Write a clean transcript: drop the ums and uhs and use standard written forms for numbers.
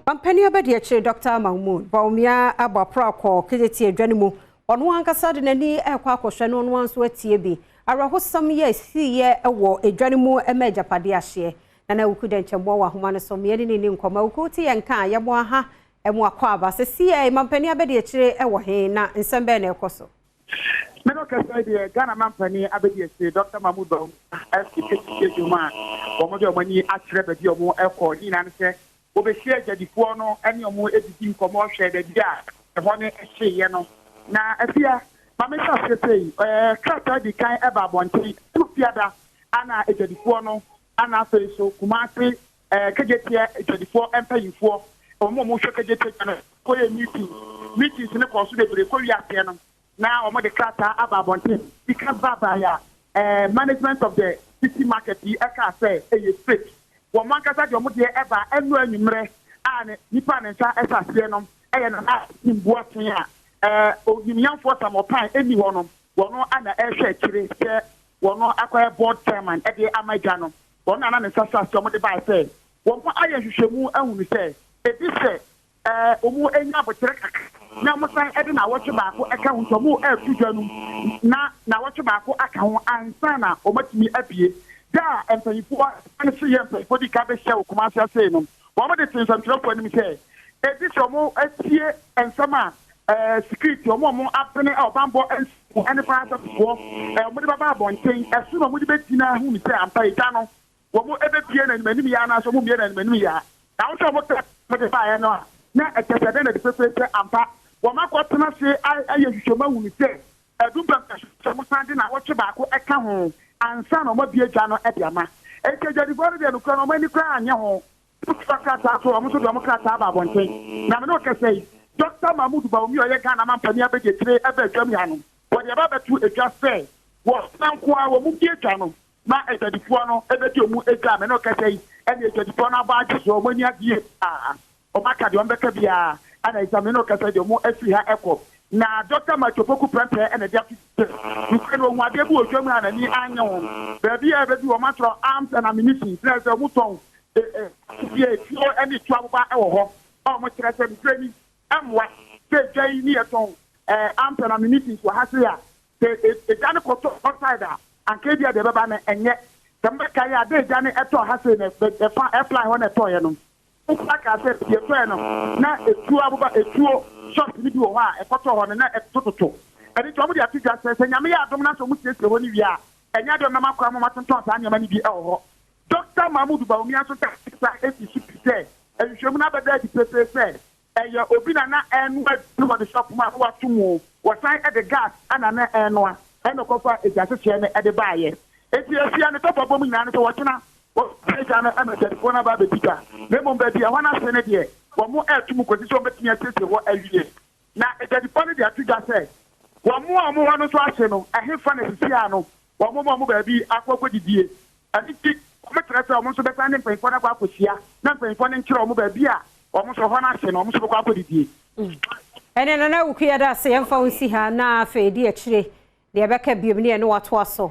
Mampanin abadiakyire Dɔkta Mahmood Bawumia abɔ aprɔ akɔ Kejetia dwa no mu. Ɔno ankasa de n'ani rekɔ akɔhwɛ na ɔno ara nso atie bi. Awerɛhosɛm yi a ɛsiiɛ wɔ dwa no mu ma agyapadeɛ ahyeɛ. Nana Awuku Dɛnkyɛmmoa wɔ ahoma no so. Me yɛne no nni nkɔmmɔ. Awuku wote yɛn nka a, yɛmo aha mo akwaaba. Sesei mampanin abadiakyire wɔ he na nsɛm bɛn na ɛrekɔ so? Me no kasa yi deɛ Ghana mampanin abadiakyire Dɔkta Mahmood Bawumia afi Kejetia dwom a wɔde wɔn ani akyerɛ baabi a wɔrekɔ. Ne nyinaa ne sɛ Wɔbɛhyia adwadifoɔ no ne wɔn didi nkɔmmɔ hwɛ baabi a ɛhɔ no hyeeɛ no. Na afia, ma menhyɛ aseɛ sei, krataa dii kan baa abɔnten ɛno fiada ana adwadifoɔ no ana afei nso Kumasi Kegyeteɛ adwadifoɔ mpanyinfoɔ, wɔn a wɔhwɛ Kegyeteɛ dwa no kɔyɛɛ meeting. Meetings no kɔɔ so bebree kɔwie aseɛ no, na wɔde krataa aba abɔnten. Sika ba baeɛ a, eh, management of the city market yi kaa sɛ ɛyɛ fake. Wɔn ankasa de wɔn deɛ baa ɛnnora anwummerɛ a ne nipa a ne nsa hyɛ aseɛ no yɛ Nana Asim Boateng a eh, Onimnyamfoɔ Samuel Pyne nni hɔ no, wɔn na ɛrehwɛ akyire sɛ wɔn akɔyɛ board chairman de ama adwa no. Wɔn na na ne nsa hyɛ aseɛ wɔde baeɛ sɛ wɔn ayɛ nhwehwɛmu ahunu sɛ ebi sɛ Wɔnya aboterɛ kakra na wɔsan de nnawɔtwe baako ka ho nti wɔreto dwa no mu na nnawɔtwe baako aka ho ansa na wɔatumi abue. Da a mpanimfoɔ no hyeeɛ mpanimfoɔ dii kan bɛhyia wɔ Kumasi ase no, wɔde too nsɛmtwerɛfoɔ anim sɛ ɛdi sɛ wɔtie nsɛm a security, wɔn a wɔabene wɔ bammɔ nsɛm ne fire service foɔ wɔde bɛba abɔnten, ɛso na wɔde bɛgyina ahunu sɛ ampa egya no Wɔbɛpue no animanim yi anaasɛ wɔmmue no animanim yi a, na wohwɛ wɔn krataa a wɔde baeɛ no a, na ɛkyerɛ sɛ ɛda no adi pefee sɛ ampa wɔakɔtena ase ayɛ nhwehwɛmu ahunu sɛ adu mpɛmpɛnso sɛ wɔsan de nnawɔtwe baako ka ho ansa na wɔabue dwa no de ama. Enti adwadifoɔ no deɛ, nokorɛ no, wɔn ani koraa annye ho. Wotua krataa so a, wɔn nso de wɔn krataa ba abɔnten. Na me ne wo kasa yi, Dɔkta Mahmood Bawumia a ɔyɛ Ghana mampanin abadiakyire baa dwam ha no, wɔde aba abɛto dwa sɛ wɔn nko ara wɔbue dwa no ma adwadifoɔ no bɛdi wɔn dwa a me ne wo kasa yi, ɛne adwadifoɔ no abɔ agye soɔ, wɔn ani agye yie paa, wɔn aka deɛ wɔn bɛka biara, ɛna ɛsɛ me ne wo kasa yi deɛ wɔn afiri ha kɔ. Na Dɔkta Matthew Opoku Prempeh na ɛde ato dwa sɛ, nokorɛ no wɔhu adeɛ bi wɔ dwam ha a n'ani annye ho, baabi a ɛbɛdu wɔn atwerɛ arms and ammunitions, na ɛsɛ wɔn tɔn akodeɛ, etuo ne tuo aboba wɔ hɔ, a wɔkyerɛ sɛ nokorɛ ni, ɛmmoa sɛ dwa yi ne yɛtɔn arms and ammunitions wɔ ha sei a, Sɛ egya no kɔtɔ hɔ side a, anka ebia deɛ ɛbɛba no ɛnyɛ. Sɛ mobɛkae a, da egya no ɛtɔɔ ha sei no, ɛfa airpline hɔ na ɛtɔeɛ no, Nnipa kaa sɛ deɛ ɛtɔeɛ no, na etuo aboba, etuo shops no bi wɔ hɔ a ɛkɔtɔɔ hɔ no, na ɛtototo. Ɛno nti wɔde ato dwa sɛ, sɛ Nyame yɛ adom na sɛ wɔsiesie hɔ no wie a, ɛnyɛ adeɛ a wɔbɛma kwan ma wɔatontɔn saa nneɛma no bi wɔ hɔ. Dɔkta Mahmood Bawumia nso kaa saa si so pi sɛ, nhwehwɛmu no abɛda adi pefee sɛ, Ɛyɛ obi na na ɛrenoa aduane wɔ ne shop mu a na wato mu. Wɔsan de gas na na ɛrenoa ɛna ɔkɔfaa egya hyehyeɛ no de baeɛ. Enti afie a ne tɔfo abɔ mu nyinaa ne sɛ wɔkyena wɔbɛpɛ egya no ma adwadifoɔ no aba abɛdi dwa. Na mmom baabi a ɛhɔ no ahye no deɛ wɔreto mu kɔsi sɛ wɔbɛtumi asiesie hɔ awie. Na adwadifoɔ no de ato dwa sɛ wɔn a wɔn hɔ no nso ahye no, ɛhefa na seesei ara no wɔma wɔn baabi akɔ akɔdidie. Ɛno nti, wɔkyerɛ sɛ wɔn nso bɛsan ne mpanyimfoɔ no akɔ akɔhyia na mpanyimfoɔ no nkyerɛ wɔn baabi a wɔn nso hɔ no ahye no, wɔn nso bɛkɔ akɔdidie. Ɛnneɛ Nana Awuku yɛda ase, yɛmfa wo nsi ha na afei di akyire deɛ ɛbɛka biom ne yɛne wo atoa so.